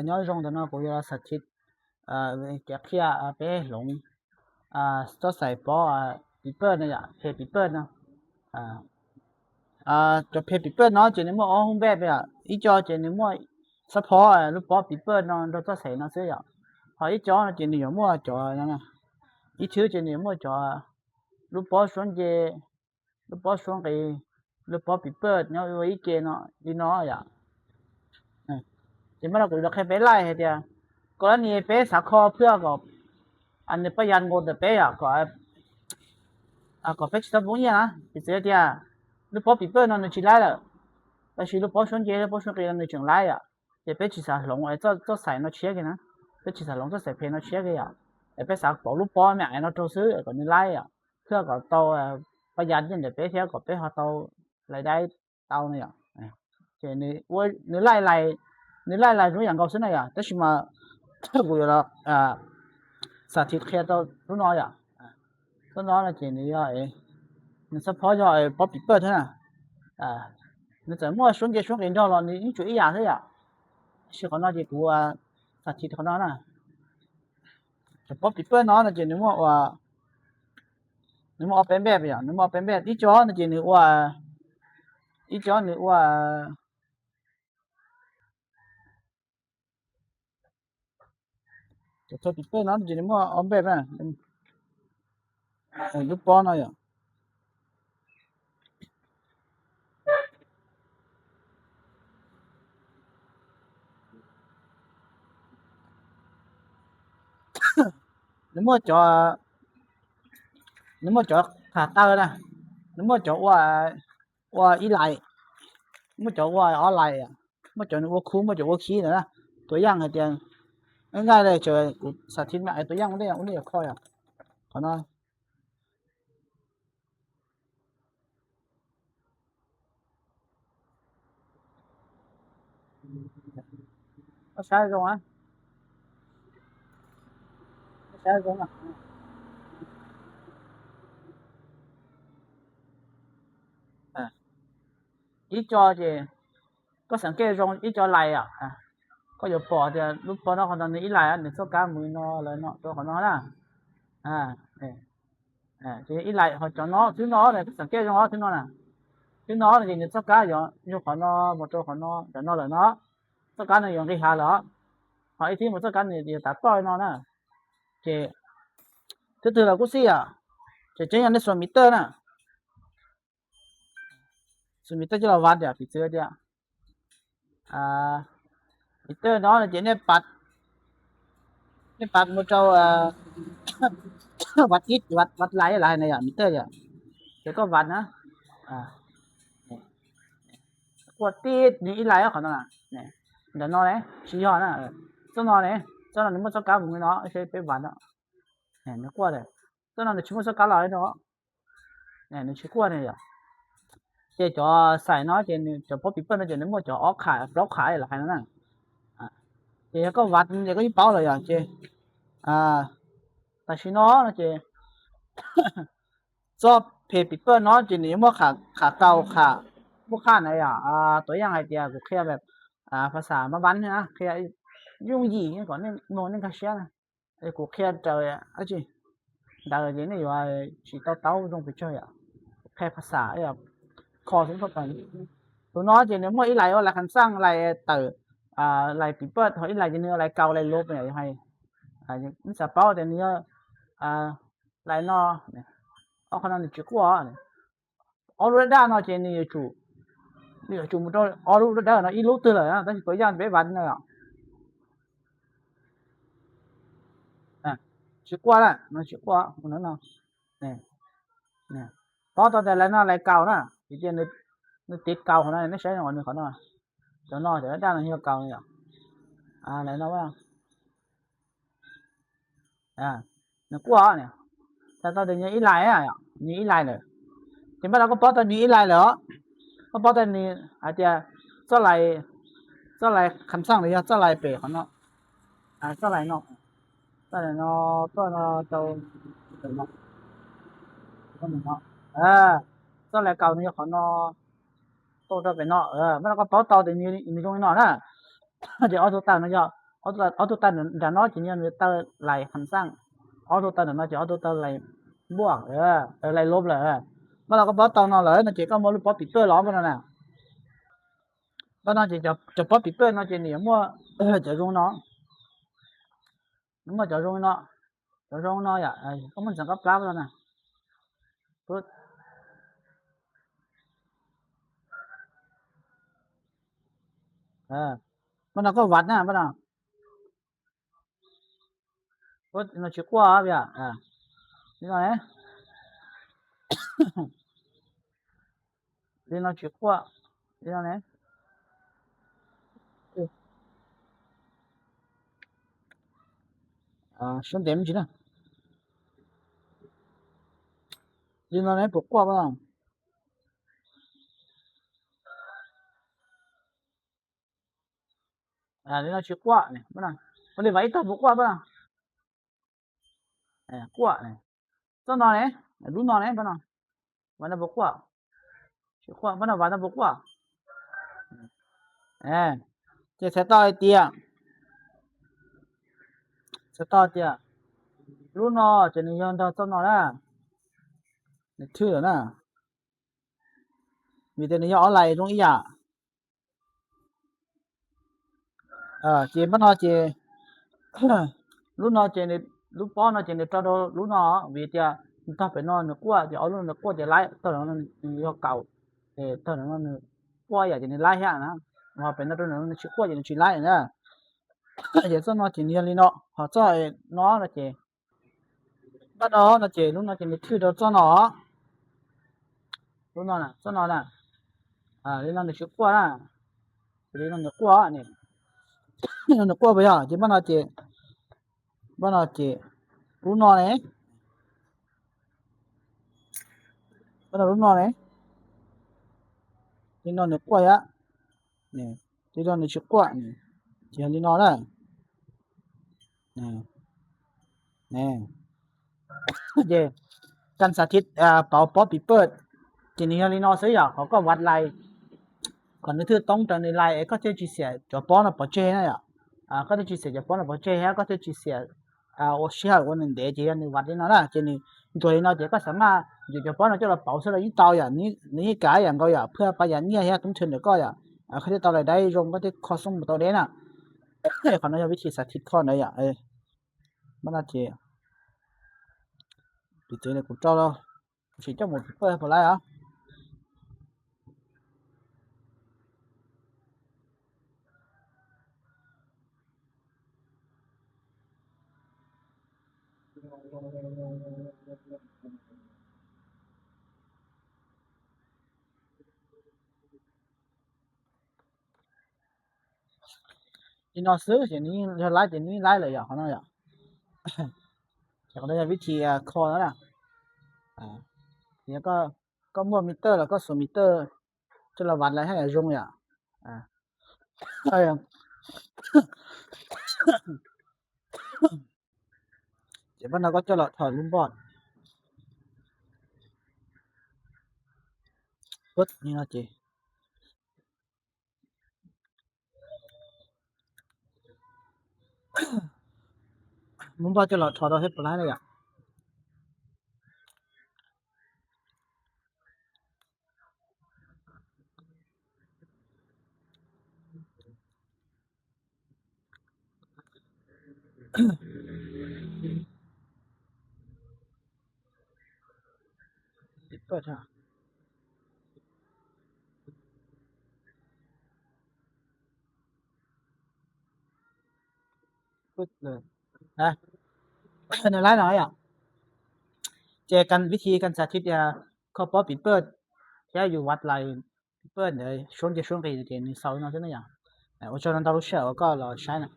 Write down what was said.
Nyob zoo, ntawm no kuv yuav los xav thib kev qhia peb hloov txoj xais pob pipaj no yom, phem pipaj no. Cov phem pipaj no ces nws muaj ob hub npej yom, ib co ces nws muaj xab phob lub pob pipaj no nrog txoj xais no xwb yom, ho ib co no ces nws yuav muaj cov no, ib thwb ces nws yuav muaj cov lub pob suab nce, lub pob suab nqis, lub pob pipaj nyob ua ib ke no li no yom. Ces mas no kuv yuav qhia peb laij hais tias, kom lab ni peb xav kho phwj kom nws paj yas nkaus ntawm peb yom, kom peb tsis tau poob nyiaj na. Piv txwv tias lub pob pipaj no nws tsis laib lawm, tab sis lub pob suab nce lub pob suab nqis no nws tseem laib yom. Ces peb tsis xav hloov txoj xais no tshiab kiag na, peb tsis xav hloov txoj xais phem no tshiab kiag yom. Es peb xav pauv lub pob me ais no rau xwb kom nws laib yom, thiab kom tau paj yas nyiaj ntawm peb thiab kom peb ho tau lais daib tau no yom. Ces nws laij, nws laij lais zoo yam nkaus xwb na yom, tab sis mas kuv yuav los xav thib qhia rau lub no yom. Lub no no ces nws yog, nws xab phob yog pob pipaj thiab na. Nws txawm muaj suab nce suab nqis nrog los nws yeej tsuas ib yam xwb yom. Tab sis qhov no ces kuv xav thib qhov no na. Cov pob pipaj no no ces nws muaj ua, nws muaj ob peb npej yom, nws muaj ob peb npej, ib co no ces nws ua, ib co nws ua, cov pob pipaj no ces nws muaj ob npej na, lub pob no yom. Nws muaj cov, nws muaj cov tham taw na, nws muaj cov ua, ua ib lais, muaj cov ua ob lais, muaj cov nws ua khub, muaj cov ua khib ntawd na. Tua yaj hais tias, nqaij le, kuv xav thib me ais tua yaj ua ntej, ua ntej yuav kho yom. Qhov no saib zoo, saib zoo. Ib co ces koj xav nkej zoo ib co lais, koj yuav pom tias lub pob no qhov no nws ib lais, nws txoj kab mus no lawm no rau qhov no na. Ib lais, ho cov no, thib no, koj xav nkej zoo ob thib no na. Thib no ces nws txoj kab yuav yog qhov no mus rau qhov no, cov no lawm no, txoj kab nws yuav nqis hav lawm. Ho ib thib mus txoj kab nws yuav tav toj no na. Ces thib twg los kuj xij yom, ces tseeb yog nej xuas miv tawj na, xuas miv tawj coj los vaj tias piv txwv tias, miv tawj no ces nej, nej pav mus rau vaj tib, vaj lais lais na yom, miv tawj yom, ces koj vaj na, quaj tib nws ib lais qhov no, ntawm no ne, tsis yog na, txoj no ne, txoj no nws muaj txoj kab mus no, peb vaj no, nws quaj, txoj no nws tsis muaj txoj kab los no, nws tsis quaj ne yom. Ces cov xais no ces cov pob pipaj no ces nws muaj cov ob qham plaub qham lais no na. Ces yog koj vaj ces koj yeej paub lawm yom, ces tam sim no no ces txoj phem pipaj no ces nws yuav muaj qham kaus qham muaj qhaj na yom. Tua yaj hais tias kuv qhia phas xas mab vab na, qhia yooj yim kom nej mloog nej nkag siab na. Kuv qhia raws dab tsi ntawd ces nej yuav tsis tau taub zoo pes tsawg yom. Kuv qhia phas xas kho xwb. Tus no ces nws muaj ib lais ua lais kham xaj, lais tawm, lais pipaj, ho ib lais ces nws ua lais kaus lais lub yom, yog hais nej xav paub tias nws yog lais no, ob qhov no nws tsis quaj. Ob lub daj daj no ces nws yuav tsum, nws yuav tsum mus rau ob lub daj daj no ib lub twg lawm na, tab sis tua yaj peb vaj no yom. Tsis quaj na, no tsis quaj no. Paub tau tias lais no lais kaus na, vim tias nws tiv kaus qhov no, nej saib zoo nws qhov no, cov no cov daj daj no yog kaus no yom. Lais no nws quaj, txhais tau tias nws ib lais, nws ib lais lawm. Ces npaj no koj paub tau nws ib lais lawm os, koj paub tau nws hais tias txoj lais, txoj lais kham xaj los yog txoj lais pem qhov no, txoj lais no, txoj lais no, txoj no rau, txoj lais kaus nws yog qhov no, tau rau pem no. Npaj no koj paub tau tias nws zoo li no na, ces ob tug taw no yog Ob tug taw nram no ces yog nws taw lais kham xaj, ob tug taw nram no ces ob tug taw lais npuaj, lais lov lawm. Npaj no koj paub tau no lawm no ces koj muab lub pob pim pawj los npaj no na. Npaj no ces cov pob pim pawj no ces nws yuav muaj cov zoo no, nws muaj cov zoo no, cov zoo no yom, koj muab ntxeev qab plab no na. Npaj no koj vam na, npaj no no tsis quaj, li no ne, li no tsis quaj, li no ne. Sab ntev me ntsis na, li no ne puas quaj? Li no tsis quaj, ua li vam ib tog puas quaj? Quaj. Txoj no ne, lub no ne, npaj no, vam no puas quaj? Tsis quaj, npaj no vam no puas quaj? Ces txhais tau hais tias, txhais tau tias lub no ces nws yog nrog txoj no na, nws thwj lawm na, vim tias nws yog ob lais zoo ib yam. Ces npaj no ces lub no ces, lub pob no ces nws rau rau lub no, vim tias nws tog pem no nws quaj ces ob lub no nws quaj ces laib, tog no nws yog kaum, tog no nws quaj ib yam ces nws laib thiab na, ho pem no rau nws tsis quaj ces nws tsis laib na. Ces txoj no ces nws yog li no, ho txoj no no ces npaj no no ces lub no ces nws thwj rau txoj no, lub no, txoj no na, li no nws tsis quaj na, li no nws quaj, li no nws quaj puas yog? Ces npaj no ces, npaj no ces lub no ne, npaj no lub no ne, li no nws quaj thiab, li no nws tsis quaj, ces yog li no na. Ces kas xav thiv pauv pob pim pawj ces nws yog li no xwb yom, qhov koj vaj lais, qhov nws thwj toob raws nws lais es koj thiaj tsis xiam cov pob no pov tseg na yom. Koj thiaj tsis xiam cov pob no pov tseg thiab koj thiaj tsis xiam ua sij hawm ua nws ntev ces yog nws vaj li no na, ces nws ntsuas li no ces koj xav maj yuav cov pob no coj los pauv xwb los yeej tau yom, nws yeej kam yam nkaus yom, phaj pa yam nyiaj thiab toob nthwv ntawm koj yom, koj thiaj tau lais dai zoo, koj thiaj kho xoob mus tau deb na. Qhov no yog vib thib xav thiv kho ntawd yom. Npaj no ces, piv txwv kuv rau, kuv sim coj mus pim pawj puas laib os. Li no xwb ces nws yog laib ces nws yeej laib lawm yom, qhov no yom. Ces qhov no yog vib thib kho no na. Koj muaj meter los koj xuas meter coj los vaj lais haj yam zoo yom. Ces npaj no koj coj los dhos lub npoj. Li no ces lub npoj coj los dhos tau thiab puas laib na yom. Nws laib no yom. Ces vib thib kas xav thiv kho pob pim pawj thiab yus vaj lais pim pawj ntawd suab nce suab nqis ces nws xaus li no xwb na yom. Ua tsaug ntau lub sij hawm uas koj los saib na.